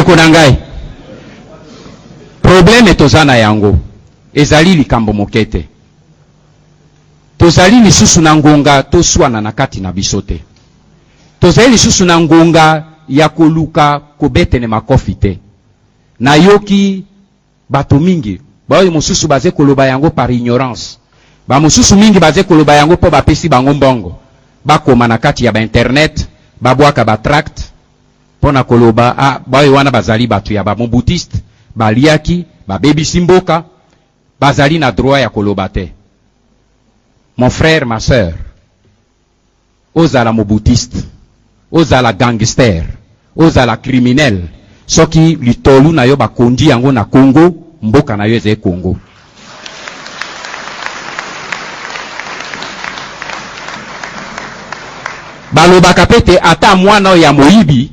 Bandeko na ngai, probleme toza na yango ezali likambo moke te. Tozali lisusu na ngonga toswana na kati na biso te. Tozali lisusu na ngonga ya koluka kobetene makofi te. Nayoki bato mingi, baoyo mosusu baze koloba yango par ignorance, ba mosusu mingi baze koloba yango mpo bapesi bango mbongo, bakoma na kati ya ba internet, babwaka ba tract mpo na koloba ah, baoyo wana bazali bato ya ba mobutiste, baliaki, babebisi mboka, bazali na droit ya koloba te. Mon frère, ma sœur, ozala mobutiste, ozala gangster, ozala criminel, soki litolu na yo bakondi yango na Congo, mboka na yo ezali Congo. Balobaka pe te ata mwana oyo ya moyibi,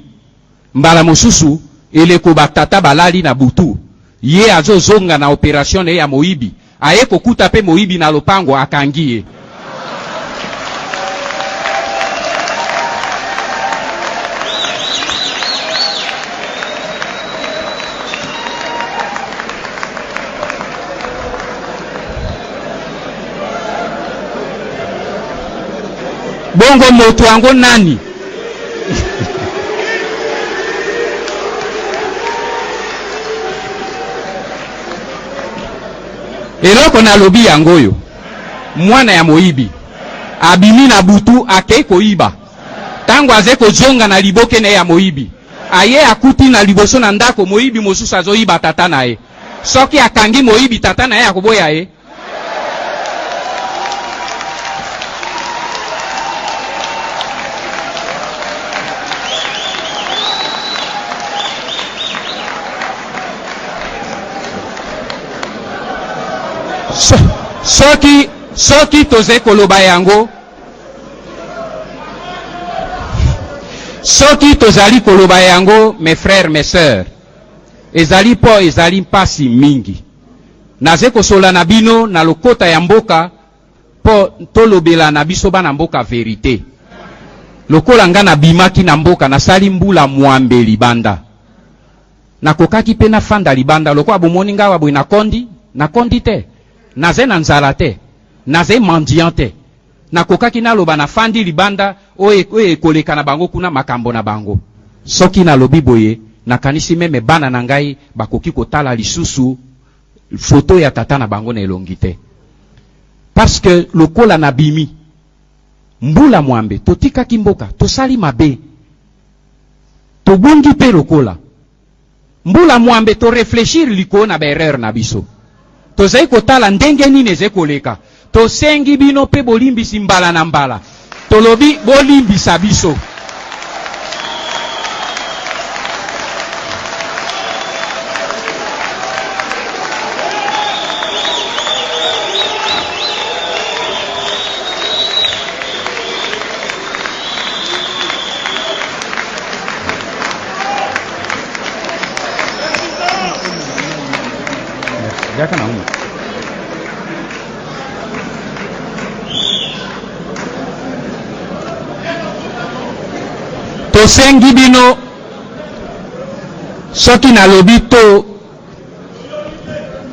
mbala mosusu eleko ba tata balali na butu, ye azo zonga na operation na ye ya moyibi, aye kokuta pe moyibi na lopango akangi ye. Bongo moto yango nani? Eloko nalobi yango oyo, mwana ya moyibi abimi na butu akei koyiba. Tango aze kozonga na liboke na ye ya moyibi, aye akuti na liboso na ndako moyibi mosusu azoyiba tata na ye. Soki akangi moyibi, tata na ye akoboya ye? Soki soki tozali koloba yango, soki tozali koloba yango, mes frères, mes sœurs, ezali mpo ezali mpasi mingi. Naze kosolola na bino na lokota ya mboka po tolobela na biso bana mboka verite. Lokola nga nabimaki na mboka nasali mbula mwambe libanda. Nakokaki pe nafanda libanda lokola bomoni nga awa boye nakondi? Nakondi te. Naze na nzala te. Naze mendiant te. Nakokaki naloba nafandi libanda oyo oyo ekoleka na bango kuna makambo na bango. Soki nalobi boye, nakanisi meme bana na ngai bakoki kotala lisusu photo ya tata na bango na elongi te. Parce que lokola nabimi mbula mwambe, totikaki mboka, tosali mabe, tobungi pe lokola. Mbula mwambe to reflechir likolo na ba erreurs na biso. Tozali kotala ndenge nini ezali koleka. Tosengi bino pe bolimbisi mbala na mbala. Tolobi bolimbisa biso. Yaka na umu. Tosengi bino soki nalobi to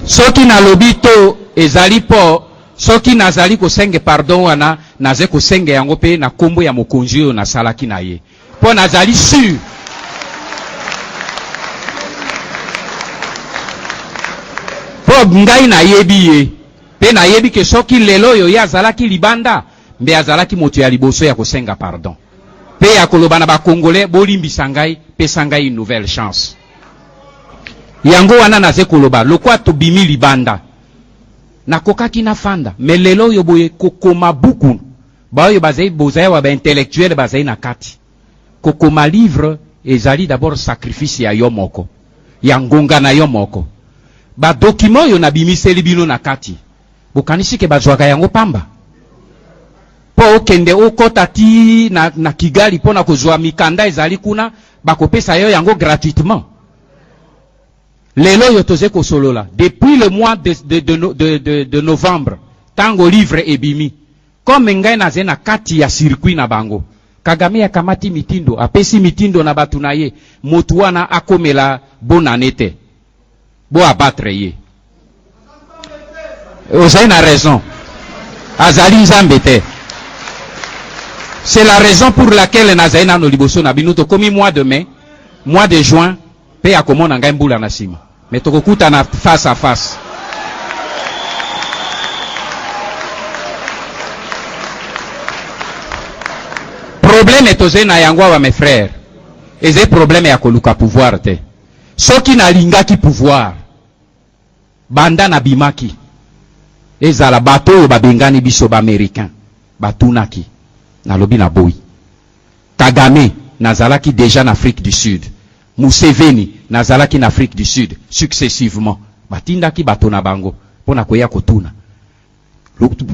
soki nalobi to ezali mpo Soki nazali kosenge pardon wana, naze kosenge yango pe na kombo ya mokonzi oyo nasalaki na ye. Po nazali sur. Po ngai nayebi ye, pe nayebi ke soki lelo oyo ye azalaki libanda, mbe azalaki moto ya liboso ya kosenga pardon. Pe ya koloba na ba Congolais, bolimbisa ngai, pesa ngai une nouvelle chance. Yango wana naze koloba, lokwa tobimi libanda, Nakokaki nafanda mais lelo oyo boye kokoma buku baoyo bazali bozali awa ba intellectuels bazali na kati kokoma livre ezali d'abord sacrifice ya yo moko ya ngonga na yo moko ba documents oyo nabimiseli bino na kati bokanisi ke bazwaka yango pamba mpo okende okota ti na, na Kigali mpo na kozwa mikanda ezali kuna bakopesa yo yango gratuitement Lelo oyo toze kosolola depuis le mois de, de, de, de, de, de novembre tango livre ebimi comme ngai naze na kati ya circuit na bango. Kagame akamati mitindo, apesi mitindo na bato na ye, motu wana akomela bonane te, bo abattre ye. Ozali na raison, azali Nzambe te. C'est la raison pour laquelle nazali nano liboso na bino. Tokomi mois de mai, mois de juin, mpe akomona ngai mbula na nsima, me tokokutana face à face. Problème tozali na yango awa, mes frères, ezali problème ya koluka pouvoir te. Soki nalingaki pouvoir, banda nabimaki, ezala bato oyo babengani biso, baaméricain batunaki, nalobi naboyi. Kagame, nazalaki déjà na Afrique du Sud. Museveni, nazalaki na Afrique du Sud. Successivement batindaki bato na bango mpo na koya kotuna.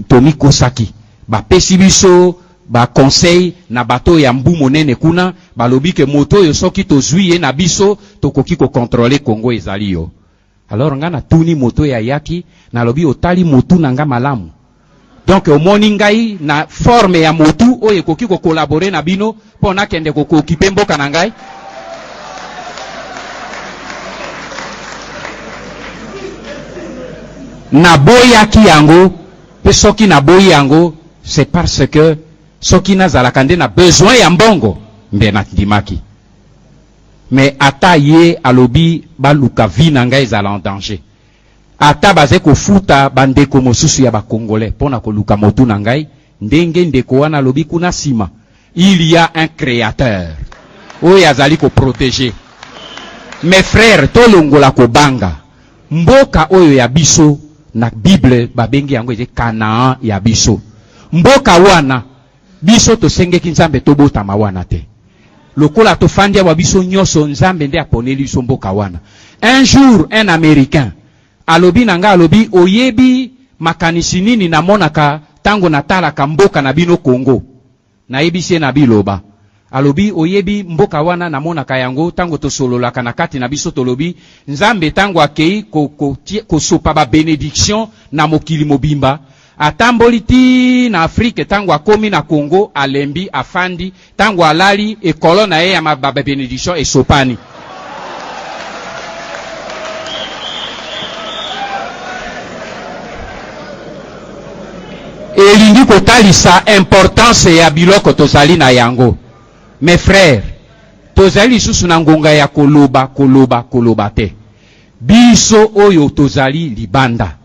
Tomikosaki, bapesi biso baconseil na bato ya mbu monene kuna, balobi ke moto oyo, soki tozwi ye na biso, tokoki kocontrôler Congo, ezali yo. Alors nga natuni moto oyo ayaki, nalobi: otali motu na nga malamu? Donc omoni ngai na forme ya motu oyo ekoki kocollaborer na bino mpo nakende kokooccuper mboka na ngai? Naboyaki yango. Mpe soki naboyi yango, c'est parce que soki nazalaka nde na besoin ya mbongo, mbe nandimaki. Mais ata ye alobi baluka vie na ngai ezala en danger, ata baze kofuta bandeko mosusu ya bakongolais mpo na koluka motu na ngai, ndenge ndeko wana alobi kuna nsima, il y a un créateur oyo azali koprotéger. Mes frères, tolongola kobanga. Mboka oyo ya biso, na Bible babengi yango eze Kanaan ya biso. Mboka wana, biso tosengeki Nzambe tobotama wana te. Lokola tofandi awa biso nyonso, Nzambe nde aponeli biso mboka wana. Un jour, un Américain alobi na ngai, alobi: oyebi makanisi nini namonaka ntango natalaka mboka na bino Congo? Nayebisi ye na biloba. Alobi: oyebi mboka wana, namonaka yango ntango tosololaka na kati na biso, tolobi Nzambe ntango akei kosopa ko, babénédiction na mokili mobimba, atamboli ti na Afrique, ntango akomi na Congo, alembi, afandi, ntango alali, ekolo na ye ya babénédiction esopani. Elingi kotalisa importance ya biloko tozali na yango. Mes frères, tozali lisusu na ngonga ya koloba koloba koloba te. Biso oyo tozali libanda,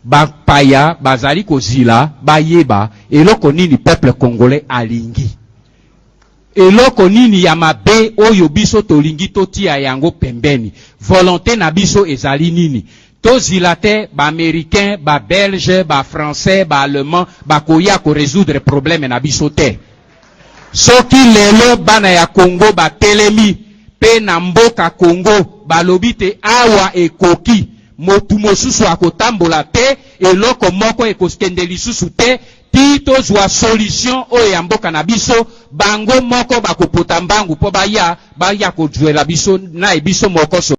bapaya bazali kozila bayeba eloko nini peuple congolais alingi, eloko nini ya mabe oyo biso tolingi totia yango pembeni, volonté na biso ezali nini. Tozila te baaméricain, babelge, bafrançais, baallemand bakoya korésoudre problème na biso te. Soki lelo bana ya Kongo batelemi mpe na mboka Kongo balobi te awa ekoki, motu mosusu akotambola te, eloko moko ekokende lisusu te ti tozwa solution oyo ya mboka na biso, bango moko bakopota mbangu mpo baya kozwela biso na biso moko.